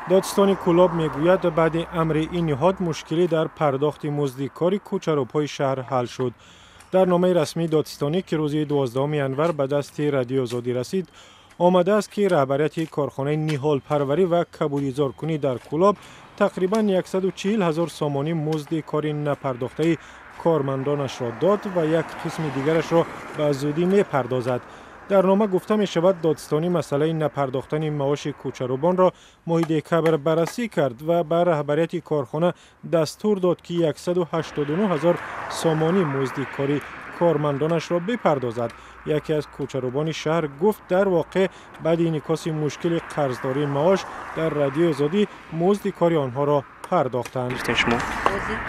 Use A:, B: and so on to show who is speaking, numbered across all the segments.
A: Додситони Кӯлоб мегӯяд, баъди амри ин ниҳод мушкилӣ дар пардохти музди кори кӯчарӯбҳои шаҳр ҳал шуд. Дар номаи расмии додситонӣ, ки рӯзи 12 январ ба дасти Радиои Озодӣ расид, омадааст, ки раҳбарияти корхонаи ниҳолпарварӣ ва кабудизоркунӣ дар Кӯлоб тақрибан 140 ҳазор сомонӣ музди кори напардохтаи кормандонашро дод ва як қисми дигарашро ба зудӣ мепардозад. Дар нома гуфта мешавад, додситонӣ масъалаи напардохтани маоши кӯчарӯбонро моҳи декабр баррасӣ кард ва ба раҳбарияти корхона дастур дод, ки 189 ҳазор сомонӣ музди кори кормандонашро бипардозад. Яке аз кӯчарӯбони шаҳр гуфт, дар воқеъ баъди инъикоси мушкили қарздории маош дар Радиои Озодӣ музди кори онҳоро пардохтанд.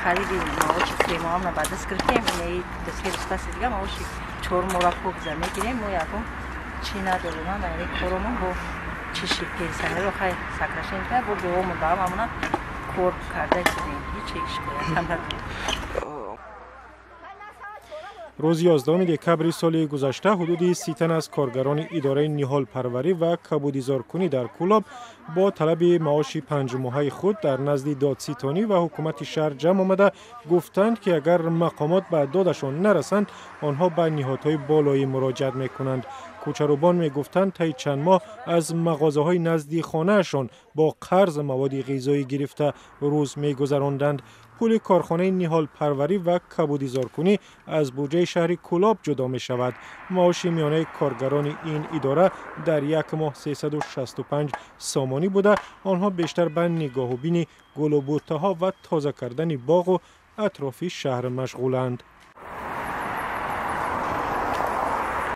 B: Қариби маоши 3 моҳамро ба даст гирифтем. Инаи 2-3 рӯз паси дига маоши 4 моҳра покза мегирем. Мо ягон чӣ надорем, ана коромон бо чиши пенсионеро хай сокращение кард, бо бовомон ба ҳамамона кор карда истодем, ҳеҷ шикоятам надорем.
A: Рӯзи 11 декабри соли гузашта ҳудуди 30 тан аз коргарони идораи ниҳолпарварӣ ва кабудизоркунӣ дар Кӯлоб бо талаби маоши 5-моҳаи худ дар назди додситонӣ ва ҳукумати шаҳр ҷамъ омада гуфтанд, ки агар мақомот ба додашон нарасанд, онҳо ба ниҳодҳои болоӣ муроҷиат мекунанд. Кӯчарӯбон мегуфтанд, таи чанд моҳ аз мағозаҳои назди хонаашон бо қарз маводи ғизоӣ гирифта рӯз мегузаронданд. Пули корхонаи ниҳолпарварӣ ва кабудизоркунӣ аз буҷаи шаҳри Кӯлоб ҷудо мешавад. Маоши миёнаи коргарони ин идора дар як моҳ 365 сомонӣ буда, онҳо бештар ба нигоҳубини гулу буттаҳо ва тоза кардани боғу атрофи шаҳр машғуланд.